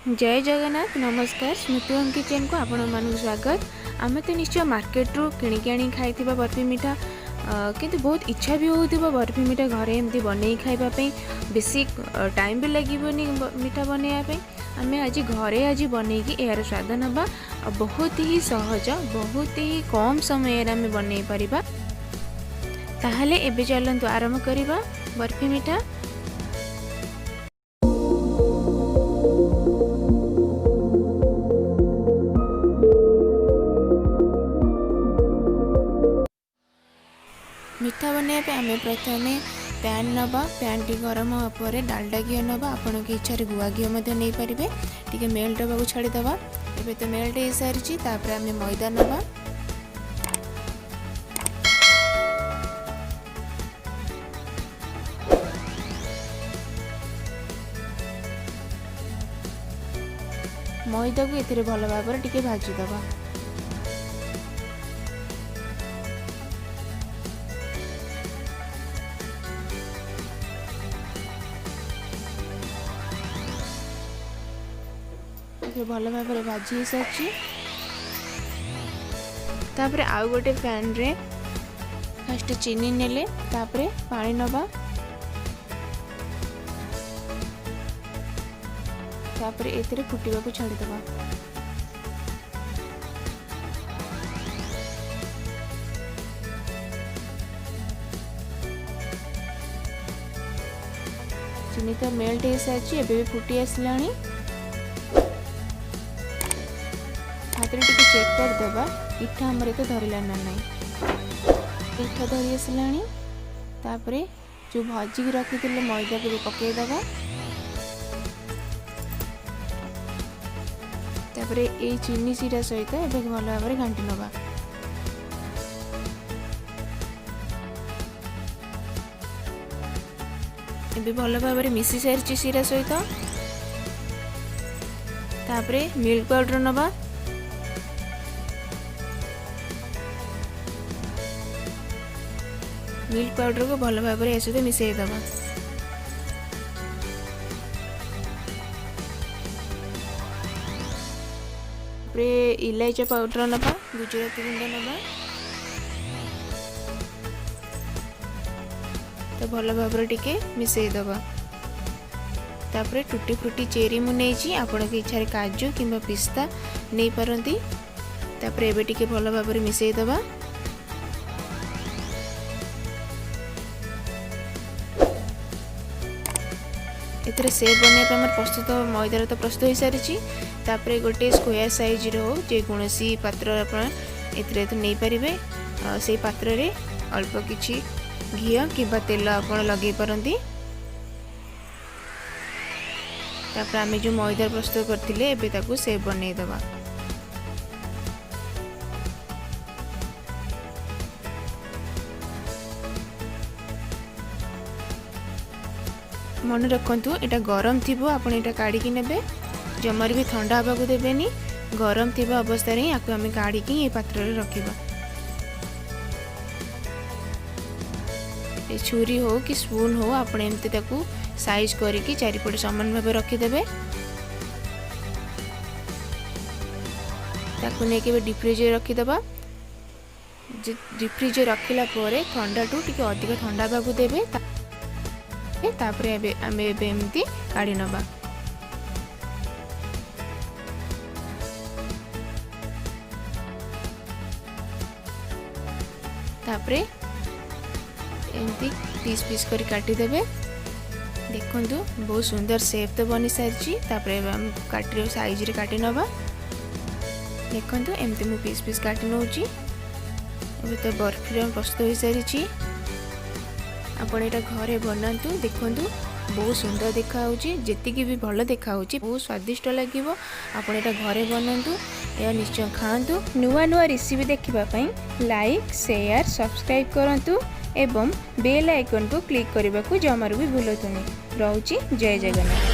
ଜୟ ଜଗନ୍ନାଥ। ନମସ୍କାର, ସ୍ମୃତି ହୋମ୍ କିଚେନ୍କୁ ଆପଣମାନଙ୍କୁ ସ୍ୱାଗତ। ଆମେ ତ ନିଶ୍ଚୟ ମାର୍କେଟରୁ କିଣିକି ଆଣି ଖାଇଥିବା ବର୍ଫି ମିଠା, କିନ୍ତୁ ବହୁତ ଇଚ୍ଛା ବି ହେଉଥିବ ବର୍ଫି ମିଠା ଘରେ ଏମିତି ବନେଇ ଖାଇବା ପାଇଁ। ବେଶୀ ଟାଇମ୍ ବି ଲାଗିବନି ମିଠା ବନେଇବା ପାଇଁ। ଆମେ ଆଜି ଘରେ ଆଜି ବନେଇକି ଏହାର ସ୍ୱାଦ ନେବା, ଆଉ ବହୁତ ହି ସହଜ, ବହୁତ ହି କମ୍ ସମୟରେ ଆମେ ବନେଇ ପାରିବା। ତାହେଲେ ଏବେ ଚାଲନ୍ତୁ ଆରମ୍ଭ କରିବା ବର୍ଫି ମିଠା। ମିଠା ବନେଇବା ପାଇଁ ଆମେ ପ୍ରଥମେ ପ୍ୟାନ୍ ନେବା। ପ୍ୟାନ୍ଟି ଗରମ ହେବା ପରେ ଡାଲଡା ଘିଅ ନେବା। ଆପଣଙ୍କ ଇଚ୍ଛାରେ ଗୁଆ ଘିଅ ମଧ୍ୟ ନେଇପାରିବେ। ଟିକେ ମେଲ୍ଟ ହେବାକୁ ଛାଡ଼ିଦେବା। ଏବେ ତ ମେଲ୍ଟ ହେଇସାରିଛି। ତାପରେ ଆମେ ମଇଦା ନେବା। ମଇଦାକୁ ଏଥିରେ ଭଲ ଭାବରେ ଟିକେ ଭାଜିଦେବା। ଏବେ ଭଲ ଭାବରେ ଭାଜି ହେଇସାରିଛି। ତାପରେ ଆଉ ଗୋଟେ ପ୍ୟାନ୍ରେ ଫାଷ୍ଟ ଚିନି ନେଲେ, ତାପରେ ପାଣି ନେବା। ତାପରେ ଏଥିରେ ଫୁଟିବାକୁ ଛାଡ଼ିଦେବା। ଚିନି ତ ମେଲ୍ଟ ହେଇସାରିଛି, ଏବେ ବି ଫୁଟି ଆସିଲାଣି। ହାତରେ ଟିକେ ଚେକ୍ କରିଦେବା, ପିଠା ଆମର ଏତେ ଧରିଲା ନା ନାହିଁ। ପିଠା ଧରି ଆସିଲାଣି। ତାପରେ ଯେଉଁ ଭାଜିକି ରଖିଥିଲେ ମଇଦାକୁ ବି ପକାଇଦେବା। ତାପରେ ଏଇ ଚିନି ଶିରା ସହିତ ଏବେ ଭଲ ଭାବରେ ଘାଣ୍ଟି ନେବା। ଏବେ ଭଲ ଭାବରେ ମିଶି ସାରିଛି ଶିରା ସହିତ। ତାପରେ ମିଲ୍କ ପାଉଡ଼ର ନେବା। ମିଲ୍କ ପାଉଡ଼ରକୁ ଭଲ ଭାବରେ ଏହା ସହିତ ମିଶାଇ ଦେବା। ତାପରେ ଇଲାଇଚା ପାଉଡ଼ର ନେବା, ଗୁଜୁରାତି ଗୁଣ୍ଡ ନେବା। ତ ଭଲ ଭାବରେ ଟିକେ ମିଶାଇ ଦେବା। ତାପରେ ଟୁଟି ଫ୍ରୁଟି ଚେରି ମୁଁ ନେଇଛି, ଆପଣଙ୍କ ଇଚ୍ଛାରେ କାଜୁ କିମ୍ବା ପିସ୍ତା ନେଇପାରନ୍ତି। ତାପରେ ଏବେ ଟିକେ ଭଲ ଭାବରେ ମିଶାଇ ଦେବା। ଏଥିରେ ସେପ୍ ବନେଇବା ପାଇଁ ଆମର ପ୍ରସ୍ତୁତ ମଇଦାର ତ ପ୍ରସ୍ତୁତ ହୋଇସାରିଛି। ତାପରେ ଗୋଟେ ସ୍କୋୟାର ସାଇଜ୍ର ହେଉ, ଯେକୌଣସି ପାତ୍ର ଆପଣ ଏଥିରେ ନେଇପାରିବେ। ସେଇ ପାତ୍ରରେ ଅଳ୍ପ କିଛି ଘିଅ କିମ୍ବା ତେଲ ଆପଣ ଲଗାଇ ପାରନ୍ତି। ତାପରେ ଆମେ ଯେଉଁ ମଇଦା ପ୍ରସ୍ତୁତ କରିଥିଲେ, ଏବେ ତାକୁ ସେପ୍ ବନେଇଦେବା। ମନେ ରଖନ୍ତୁ, ଏଇଟା ଗରମ ଥିବ ଆପଣ ଏଇଟା କାଢ଼ିକି ନେବେ। ଜମାରୁ ବି ଥଣ୍ଡା ହେବାକୁ ଦେବେନି। ଗରମ ଥିବା ଅବସ୍ଥାରେ ହିଁ ଆକୁ ଆମେ କାଢ଼ିକି ଏ ପାତ୍ରରେ ରଖିବା। ଏ ଛୁରୀ ହେଉ କି ସ୍ପୁନ୍ ହେଉ, ଆପଣ ଏମିତି ତାକୁ ସାଇଜ୍ କରିକି ଚାରିପଟେ ସମାନ ଭାବେ ରଖିଦେବେ। ତାକୁ ନେଇକି ଏବେ ଡିପ୍ ଫ୍ରିଜ୍ରେ ରଖିଦେବା। ଡିପ୍ ଫ୍ରିଜ୍ରେ ରଖିଲା ପରେ ଥଣ୍ଡାଠୁ ଟିକେ ଅଧିକ ଥଣ୍ଡା ହେବାକୁ ଦେବେ। ତାପରେ ଏବେ ଆମେ ଏବେ ଏମିତି କାଢ଼ି ନେବା। ତାପରେ ଏମିତି ପିସ୍ ପିସ୍ କରି କାଟିଦେବେ। ଦେଖନ୍ତୁ, ବହୁତ ସୁନ୍ଦର ସେପ୍ ତ ବନି ସାରିଛି। ତାପରେ ଏବେ ଆମେ କାଟି ସାଇଜ୍ରେ କାଟି ନେବା। ଦେଖନ୍ତୁ, ଏମିତି ମୁଁ ପିସ୍ ପିସ୍ କାଟି ନେଉଛି। ଏବେ ତ ବର୍ଫିର ପ୍ରସ୍ତୁତ ହୋଇସାରିଛି। ଆପଣ ଏଇଟା ଘରେ ବନାନ୍ତୁ। ଦେଖନ୍ତୁ, ବହୁତ ସୁନ୍ଦର ଦେଖାହେଉଛି। ଯେତିକି ବି ଭଲ ଦେଖାହେଉଛି, ବହୁତ ସ୍ୱାଦିଷ୍ଟ ଲାଗିବ। ଆପଣ ଏଇଟା ଘରେ ବନାନ୍ତୁ, ଏହା ନିଶ୍ଚୟ ଖାଆନ୍ତୁ। ନୂଆ ନୂଆ ରେସିପି ଦେଖିବା ପାଇଁ ଲାଇକ୍, ସେୟାର, ସବସ୍କ୍ରାଇବ୍ କରନ୍ତୁ ଏବଂ ବେଲ୍ ଆଇକନ୍କୁ କ୍ଲିକ୍ କରିବାକୁ ଜମାରୁ ବି ଭୁଲନ୍ତୁନି। ରହୁଛି, ଜୟ ଜଗନ୍ନାଥ।